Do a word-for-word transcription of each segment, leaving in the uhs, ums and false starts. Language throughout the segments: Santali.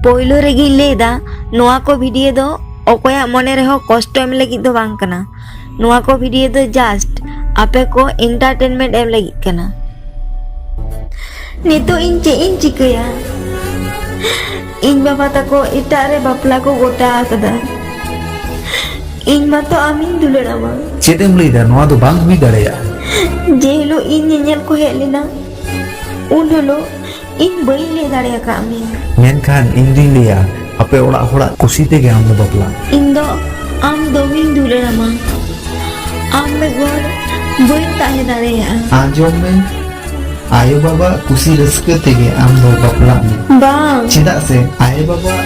ᱯᱳᱭᱞᱳ ᱨᱮᱜᱮᱧ ᱞᱟᱹᱭᱫᱟ, ᱱᱚᱣᱟ ᱠᱚ ᱵᱷᱤᱰᱤᱭᱳ ᱫᱚ ᱚᱠᱚᱭᱟᱜ ᱢᱚᱱᱮ ᱨᱮᱦᱚᱸ ᱠᱚᱥᱴᱚ ᱮᱢ ᱞᱟᱹᱜᱤᱫ ᱫᱚ ᱵᱟᱝ ᱠᱟᱱᱟ᱾ ᱱᱚᱣᱟ ᱠᱚ ᱵᱷᱤᱰᱤᱭᱳ ᱫᱚ just ᱟᱯᱮ ᱠᱚ entertainment ᱮᱢ ᱞᱟᱹᱜᱤᱫ ᱠᱟᱱᱟ᱾ ᱱᱤᱛᱚᱜ ᱤᱧ ᱪᱮᱫ ᱤᱧ ᱪᱤᱠᱟᱹᱭᱟ? ᱤᱧ ᱵᱟᱵᱟ ᱛᱟᱠᱚ ᱮᱴᱟᱜ ᱨᱮ ᱵᱟᱯᱞᱟ ᱠᱚ ᱜᱚᱴᱟ ᱟᱠᱟᱫᱟ᱾ ᱤᱧ ᱢᱟᱛᱚ ᱟᱢᱤᱧ ᱫᱩᱞᱟᱹᱲᱟᱢᱟ᱾ ᱪᱮᱫ ᱮᱢ ᱞᱟᱹᱭᱫᱟ? ᱱᱚᱣᱟ ᱫᱚ ᱵᱟᱝ ᱦᱩᱭ ᱫᱟᱲᱮᱭᱟᱜᱼᱟ᱾ ᱡᱮ ᱦᱤᱞᱳᱜ ᱤᱧ ᱧᱮᱧᱮᱞ ᱠᱚ ᱦᱮᱡ ᱞᱮᱱᱟ, ᱩᱱ ᱦᱤᱞᱳᱜ ᱤᱧ ᱵᱟᱹᱧ ᱞᱟᱹᱭ ᱫᱟᱲᱮ ᱟᱠᱟᱫ ᱢᱮᱭᱟ᱾ ᱢᱮᱱᱠᱷᱟᱱ ᱤᱧ ᱫᱩᱧ ᱞᱟᱹᱭᱟ, ᱟᱯᱮ ᱚᱲᱟᱜ ᱦᱚᱲᱟᱜ ᱠᱩᱥᱤ ᱛᱮᱜᱮ ᱟᱢ ᱫᱚ ᱵᱟᱯᱞᱟ᱾ ᱤᱧ ᱫᱚ ᱟᱢ ᱫᱚᱢᱮᱧ ᱫᱩᱞᱟᱹᱲᱟᱢᱟ᱾ ᱟᱢ ᱵᱮᱜᱚᱨ ᱵᱟᱹᱧ ᱛᱟᱦᱮᱸ ᱫᱟᱲᱮᱭᱟᱜᱼᱟ᱾ ᱟᱸᱡᱚᱢ ᱢᱮ, ᱟᱭᱳ ᱵᱟᱵᱟ ᱠᱩᱥᱤ ᱨᱟᱹᱥᱠᱟᱹ ᱛᱮᱜᱮ ᱟᱢ ᱫᱚ ᱵᱟᱯᱞᱟᱜ ᱢᱮ᱾ ᱵᱟᱝ᱾ ᱪᱮᱫᱟᱜ ᱥᱮ ᱟᱭᱳ ᱵᱟᱵᱟ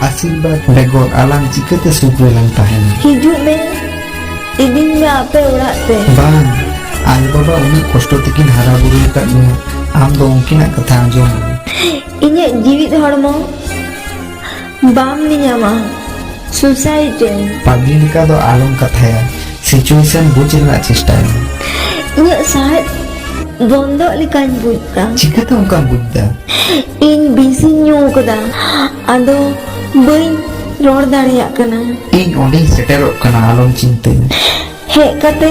ᱟᱥᱤᱨᱵᱟᱫᱽ ᱵᱮᱜᱚᱨ ᱟᱞᱟᱝ ᱪᱤᱠᱟᱹᱛᱮ ᱥᱩᱠ ᱨᱮᱞᱟᱝ ᱛᱟᱦᱮᱱᱟ? ᱦᱤᱡᱩᱜ ᱢᱮ, ᱤᱫᱤᱧ ᱢᱮ ᱟᱯᱮ ᱚᱲᱟᱜ ᱛᱮ᱾ ᱵᱟᱝ, ᱟᱭᱳ ᱵᱟᱵᱟ ᱩᱱᱟᱹᱜ ᱠᱚᱥᱴᱚ ᱛᱮᱠᱤᱱ ᱦᱟᱨᱟ ᱵᱩᱨᱩ ᱟᱠᱟᱫ ᱢᱮᱭᱟ, ᱟᱢ ᱫᱚ ᱩᱱᱠᱤᱱᱟᱜ ᱠᱟᱛᱷᱟ ᱟᱸᱡᱚᱢ ᱢᱮ᱾ ᱤᱧᱟᱹᱜ ᱡᱤᱣᱤᱫ ᱦᱚᱲᱢᱚ ᱵᱟᱢ ᱧᱮᱧᱟᱢᱟ, suicide ᱟᱹᱧ᱾ ᱯᱟᱜᱽᱞᱤ ᱞᱮᱠᱟ ᱫᱚ ᱟᱞᱚᱢ ᱠᱟᱛᱷᱟᱭᱟ, situation ᱵᱩᱡᱽ ᱨᱮᱱᱟᱜ ᱪᱮᱥᱴᱟᱭ ᱢᱮ᱾ ᱤᱧᱟᱹᱜ ᱥᱟᱦᱮᱫ ᱵᱚᱱᱫᱚᱜ ᱞᱮᱠᱟᱧ ᱵᱩᱡᱽ ᱫᱟ᱾ ᱪᱤᱠᱟᱹᱛᱮ ᱚᱱᱠᱟᱢ ᱵᱩᱡᱽ ᱫᱟ? ᱤᱧ ᱵᱤᱥᱤᱧ ᱧᱩ ᱠᱟᱫᱟ, ᱟᱫᱚ ᱵᱟᱹᱧ ᱨᱚᱲ ᱫᱟᱲᱮᱭᱟᱜ ᱠᱟᱱᱟ᱾ ᱤᱧ ᱚᱸᱰᱮᱧ ᱥᱮᱴᱮᱨᱚᱜ ᱠᱟᱱᱟ, ᱟᱞᱚᱢ ᱪᱤᱱᱛᱟᱹᱭᱟ᱾ ᱦᱮᱡ ᱠᱟᱛᱮ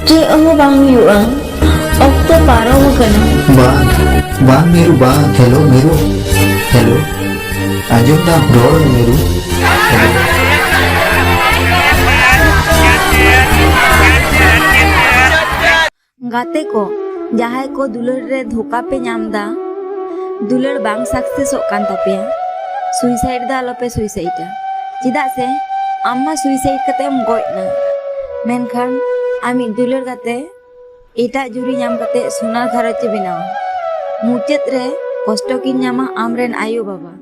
ᱪᱮᱫ ᱦᱚᱸ ᱵᱟᱝ ᱦᱩᱭᱩᱜᱼᱟ, ᱚᱠᱛᱚ ᱯᱟᱨᱚᱢ ᱟᱠᱟᱱᱟ᱾ ᱵᱟᱝ, ᱵᱟᱝ ᱢᱤᱨᱩ, ᱵᱟᱝ᱾ ᱦᱮᱞᱳ ᱢᱤᱨᱩ, ᱦᱮᱞᱳ, ᱟᱸᱡᱚᱢ ᱫᱟᱢ? ᱨᱚᱲ ᱢᱮ ᱢᱤᱨᱩ, ᱦᱮᱞᱳ᱾ ᱜᱟᱛᱮ ᱠᱚ, ᱡᱟᱦᱟᱸᱭ ᱠᱚ ᱫᱩᱞᱟᱹᱲ ᱨᱮ ᱫᱷᱳᱠᱟ ᱯᱮ ᱧᱟᱢ ᱫᱟ, ᱫᱩᱞᱟᱹᱲ ᱵᱟᱝ ᱥᱟᱠᱥᱮᱥᱚᱜ ᱠᱟᱱ ᱛᱟᱯᱮᱭᱟ, suicide ᱫᱚ ᱟᱞᱚᱯᱮ suicideᱟ᱾ ᱪᱮᱫᱟᱜ ᱥᱮ ᱟᱢ ᱢᱟ suicide ᱠᱟᱛᱮᱢ ᱜᱚᱡ ᱱᱟ, ᱢᱮᱱᱠᱷᱟᱱ ᱟᱢᱤᱡ ᱫᱩᱞᱟᱹᱲ ᱜᱟᱛᱮ ᱮᱴᱟᱜ ᱡᱩᱨᱤ ᱧᱟᱢ ᱠᱟᱛᱮ ᱥᱚᱱᱟ ᱜᱷᱟᱨᱚᱸᱡᱽ ᱮ ᱵᱮᱱᱟᱣᱟ᱾ ᱢᱩᱪᱟᱹᱫ ᱨᱮ ᱠᱚᱥᱴᱚ ᱠᱤᱱ ᱧᱟᱢᱟ ᱟᱢᱨᱮᱱ ᱟᱭᱳ ᱵᱟᱵᱟ᱾